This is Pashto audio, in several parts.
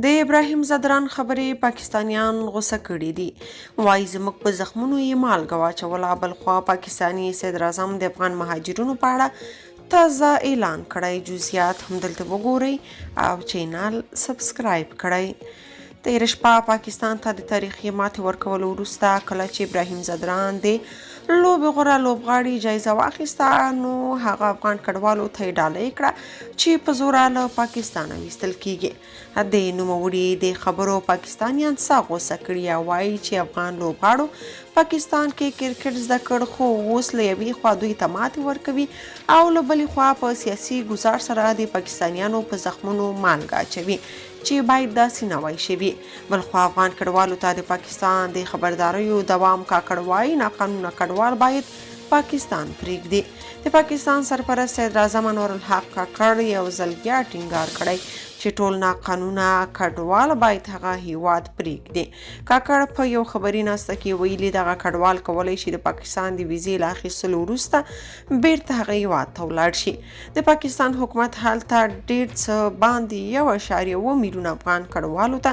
د ابراهیم ځدران خبرې پاکستانیان غوسه کړي دي، وایي زموږ په زخمونو یې مالګه واچوله. بلخوا پاکستاني صدراعظم د افغان مهاجرینو په اړه تازه اعلان کړی. جزئیات هم دلته وګورئ او چینل سبسکرایب کړئ. تېره شپه پاکستان ته د تاریخي ماتې ورکولو وروسته کله چې ابراهیم ځدران د لوبې غوره لوبغاړي جایزه واخیسته، نو هغه افغان کډوالو ته یې ډالۍ کړه چې په زوره له پاکستانه ویستل کیږي. د نوموړي د خبرو پاکستانیان څه غوسه کړي او وایي چې افغان لوبغاړو پاکستان کې کرکټ زده کړ، خو اوس له یوې خوا دوی ته ماتې ورکوي او له بلې خوا په سیاسي ګوزار سره د پاکستانیانو په زخمونو مالګه اچوي چې باید داسې نه وای شوي. بلخوا افغان کډوالو ته د پاکستان د خبرداریو دوام، کاکړ وایي ناقانونه کډوال باید پاکستان پرېږدي. د پاکستان سرپرست صدراعظم انورالحق کاکړ یو ځل بیا ټینګار کړی چې ټول ناقانونه کډوال باید هغه هیواد پرېږدي. کاکړ په یو خبري ناسته کې ویلي، دغه کډوال کولی شي د پاکستان د ویزې له اخیستلو وروسته بیرته هغه هیواد ته ولاړ شي. د پاکستان حکومت هلته ډیر څه باندې 1.7 میلیون افغان کډوالو ته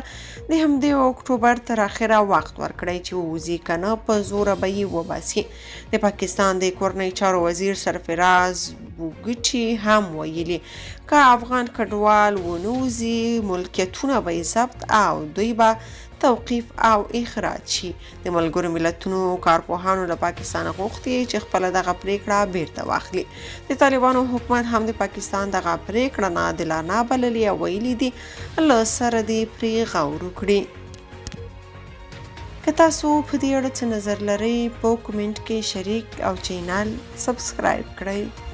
د همدې اکټوبر تر اخره وخت ورکړی چې ووځي، که نه په زوره به یې وباسي. د پاکستان د کورنۍ چارو وزیر سرفراز بوګټي هم ویلي، که افغان کډوال ونه وځي، ملکیتونه به یې ضبط او دوی به توقیف او اخراج شي. د ملګرو ملتونو کارپوهانو له پاکستانه غوښتي چې خپله دغه پریکړه بیرته واخلي. د طالبانو حکومت هم د پاکستان دغه پریکړه ناعادلانه بللې او ویلي دي له سره دې پرې غور وکړي. که تاسو په دې اړه څه نظر لرئ، په کومنټ کې شریک او چینل سبسکرایب کړئ.